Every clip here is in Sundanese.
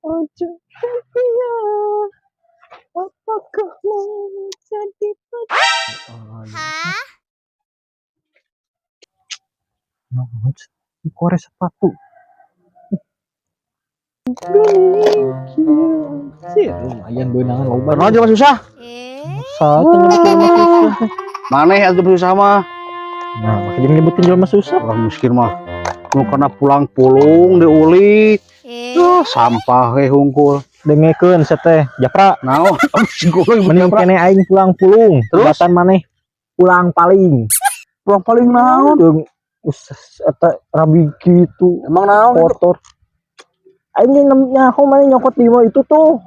Ojo ya. Apakah mau jadi? Hah? Naon kore sepatu. Sih, lumayan beunangan loba. Naon jelema susah? Eh? Satu nyebutin jelema susah. Maneh atuh susah mah. Nah, makanya nyebutin jelema susah. Orang miskin mah nu kana pulang pulung diulik. Eh? Tuh, sampah we hungkul. Dengekeun teh, Japra. Naon? Si goblok. Mending kene aing pulang pulung. Terus? Tibatan maneh pulang paling. Pulang paling naon? Jeung eta rabi kitu. Emang naon itu? Kotor. Aing ge nyaho maneh nyokot di imah itu tuh.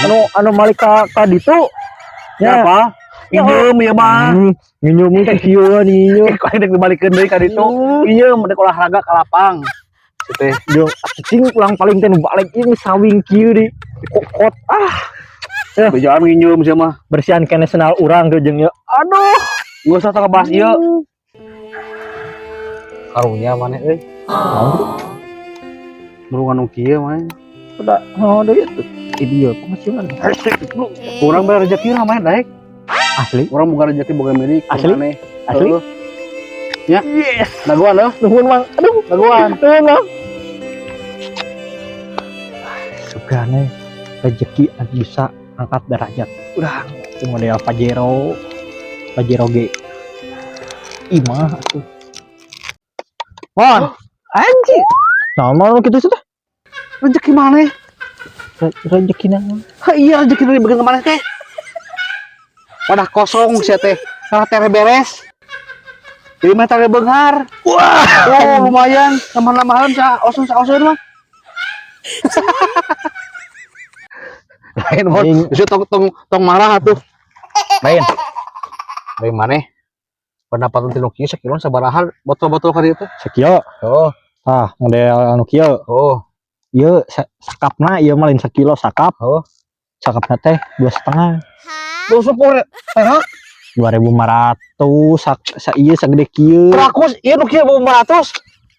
Anu anu malik ka ditu. Ya. Apa? Nginjem ya mah. Nginjem teh kieu nginjem. Eh, kok dek dibalikeun deui ka ditu. Nginjem dek olahraga ka lapang. Si teh. Jeung cing pulang paling teh nu balik ini sawing kieu di kokot ah. Bejaan nginjem sia mah. Bersihan kene senal urang tuh jeung ieu. Aduh. Geus usah ngebahas ieu. Karunya maneh euy. Buru anu kieu maneh. Udah, oh, deui itu. Ieu penghasilan. Kurang bayar rezeki lah maneh daek. Asli. Urang boga rezeki, boga milik. Asli? Maneh. Asli? Heuh. Ya. Yes. Dagoan heuh. Nuhun, Mang. Aduh, Dagoan. Nuhun, Mang. Sugane rezeki anu bisa angkat derajat. Udah, itu model Pajero. Pajero G. Imah atuh. Mon, anjir. Nah, mau gitu sudah. Rezeki maneh. Rezeki naon? Ha iya, rezeki dari bagian maneh teh. Wadah kosong sia teh. Salah tere beres. Jadi mah tere beunghar. Wah. Oh, lumayan. Nambah-nambahan sa osun sa osun mah. Lain mon, Aing. justru tong tong tong marah atuh. Lain. Lain maneh. Pendapatan ti nu kieu sakilo sabaraha botol-botol ka dieu teh? Sakieu. Oh, Ah, model anu kieu. oh, Ieu sakapna ieu mah lain sakilo sakap. Oh. Sakapna teh 2,5. Hah? Terus sepuluh perak. 2500 sak sa ieu sagede kieu. Rakus, ieu nu kieu 500.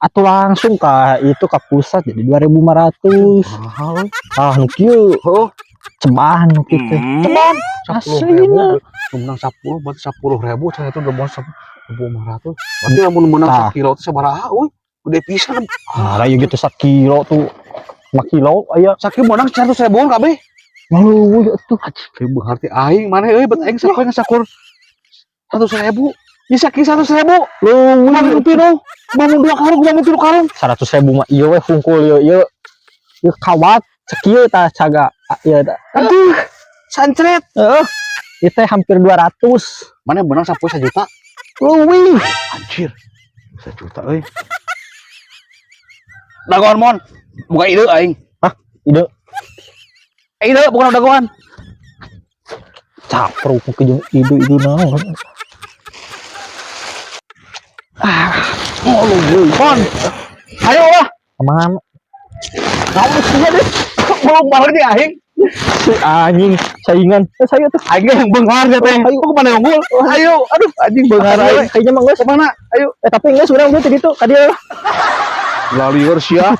Atuh langsung ka itu ka pusat jadi 2500. Mahal. Ah, nu kieu Oh, ceban nu kieu teh. Ceban. Aslina. 10.000, menang 10 berarti 10.000 cenah itu udah mau 1.500. Berarti lamun menang Tah. sakilo teh sabaraha euy? Gede pisan. Nah, ieu gitu sakilo tuh 5 kilo aya. Sakilo menang 100 ribuan kabeh. Malu atuh. Ribu harti aing maneh euy, bet aing sapoe ngasakur 100.000. Ieu sakieu 100.000. Leuwih. Kumaha piro? Bangun dua karung, bangun tilu karung. 100.000 mah ieu we hungkul ieu ieu. Ieu kawat sakieu tah caga ieu tah. Aduh, sancret. Heeh. Ieu teh hampir 200. Maneh menang sapoe 1 juta? Leuwih. Anjir. 1 juta euy. Dagoan mon. Buka ide aing. Hah? Ide? Eh, ide bukan dagoan. Capruk ke jeung ide-ide naon. Ah, oh lu, Mon. Ayo lah. Kemana? Kamu sih deh. Belum banget nih aing. Si anjing saingan. Eh, saya tuh. Aing yang beunghar ya teh. Ayo. Kok kemana unggul? Ayo, aduh anjing beunghar Ayo, aing. kayaknya mah geus. Kemana? Ayo. Eh, tapi geus urang teh ditu ka dieu lah. Lalieur sia.